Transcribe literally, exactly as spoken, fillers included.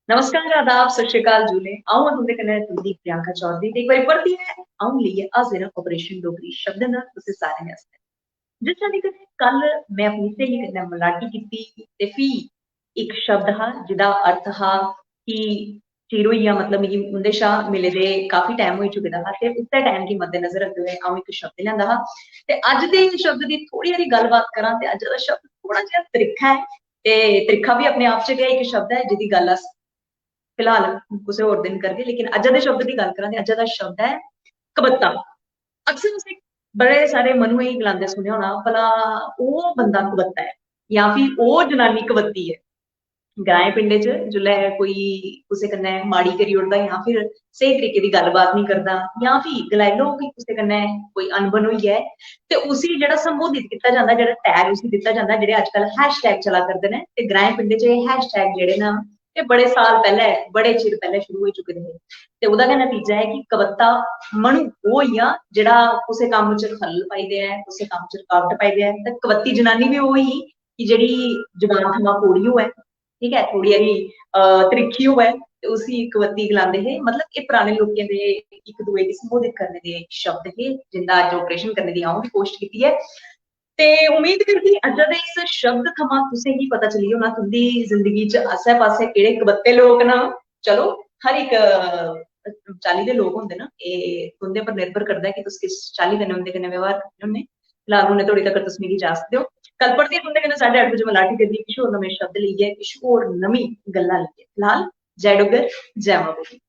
नमस्कार, आदाब, सत श्री अकाल, जूले। अ'ऊं आं तुं'दे कन्नै तुं'दी प्रियंका चौधरी ते इक बारी परतियै अ'ऊं लेइयै हाजिर आं ऑपरेशन डोगरी शब्दें दा तुसें सारें आस्तै। जिस चाल्ली कन्नै कल में अपनी स्हेली कन्नै मलाटी कीती ते फ्ही इक शब्द हा जेह्दा अर्थ हा कि चिर होई गेआ, मतलब मिगी उं'दे शा मिले दे काफी टाइम होई चुके दा हा ते उस्सै टाइम गी मद्देनजर रखदे होई अ'ऊं इक शब्द लेआंदा हा। ते अज्ज दे शब्द दी थोह्ड़ी हारी गल्लबात करां ते अज्ज दा शब्द थोह्ड़ा जेहा त्रिक्खा ऐ ते त्रिक्खा बी अपने आप च गै इक शब्द ऐ जेह्दी गल्ल अस फिलहाल कुसै होर दिन करगे, लेकिन अज्जा दे शब्द दी गल्ल करां ते अज्जा दा शब्द ऐ कबत्ता। अक्सर तुसें बड़े सारे मनुएं गी गलांदे सुनेआ होना, भला ओह् बंदा कबत्ता ऐ जां फ्ही ओह् जनानी कबत्ती ऐ। ग्राएं पिंडें च जिसलै कोई कुसै कन्नै माड़ी करी ओड़दा जां फिर स्हेई तरीके दी गल्लबात निं करदा जां फ्ही गलाई लैओ कि कुसै कन्नै कोई अनबन होई ऐ, ते उसी जेह्ड़ा संबोधित कीता जंदा, जेह्ड़ा टैग उसी दित्ता जंदा, जेह्ड़े अजकल हैशटैग चला करदे न, ते ग्राएं पिंडें च एह् हैशटैग जेह्ड़े न, ते बड़े साल पैह्ले, बड़े चिर पैह्ले शुरू होई चुके दे हे। ते ओह्दा गै नतीजा ऐ कि कबत्ता मनु ओह् होई गेआ जेह्ड़ा कुसै कम्म च खलल पाई देऐ, कुसै कम्म च रुकावट पाई देऐ। ते कबत्ती जनानी बी ओह् होई कि जेह्ड़ी जबान थमां कौड़ी होऐ, ठीक ऐ, थोह्ड़ी हारी अ, त्रिक्खी होऐ, ते उसी कबत्ती गलांदे हे। मतलब एह् पराने लोकें दे इक दूए गी संबोधित करने दे शब्द हे, जिंदा अज्ज ऑपरेशन करने दी अ'ऊं बी कोशश कीती ऐ। ते उम्मीद करदी अज्जा दे इस शब्द थमां तुसें गी पता चली होना तुं'दी जिंदगी च आस्सै पास्सै केह्ड़े कबत्ते लोक न। चलो, हर इक अ, चाल्ली दे लोक होंदे न, एह् तुं'दे पर निर्भर करदा ऐ कि तुस किस चाल्ली कन्नै उं'दे कन्नै व्यवहार करदे होंदे। फिलहाल हुनै धोड़ी तगर तुस मिगी इजाजत देओ। कल परतियै तुं'दे कन्नै साढ़े अट्ठ बजे मलाटी करदी किश होर नमें शब्द लेइयै, किश होर नमीं गल्लां लेइयै। फिलहाल जय डुग्गर, जय मां बोली।